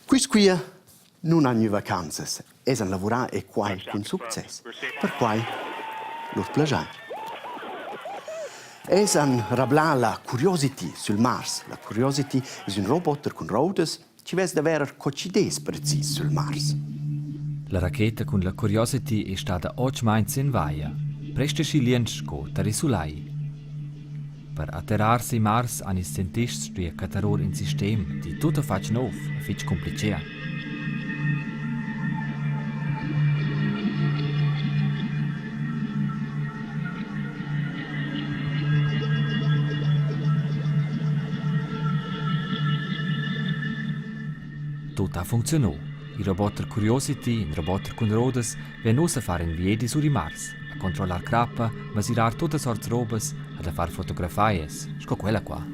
Quist quia nun han gnü vacanzas, els han lavurà e quai cun success. Perquai lur plaschair. Els han rablà la Curiosity sül Mars. La Curiosity es ün roboter cun roudas chi vess da verer co chi'd es precis sül Mars. La racheta cun la Curiosity è stada otg meins in vaia, prest aschi lien sco tar il sulai. Per atterrar sin Mars han ils scientists stuì chattar or in sistem dil tuttafatg nov e fitg cumplitgà. Tut ha funcziunà. Il roboter Curiosity, in roboter cun rodas, vegn uss a far in viedi sur il Mars, a controllar crappa, masirar tuttas sorts robas, ad a far fotografias, sco quella qua.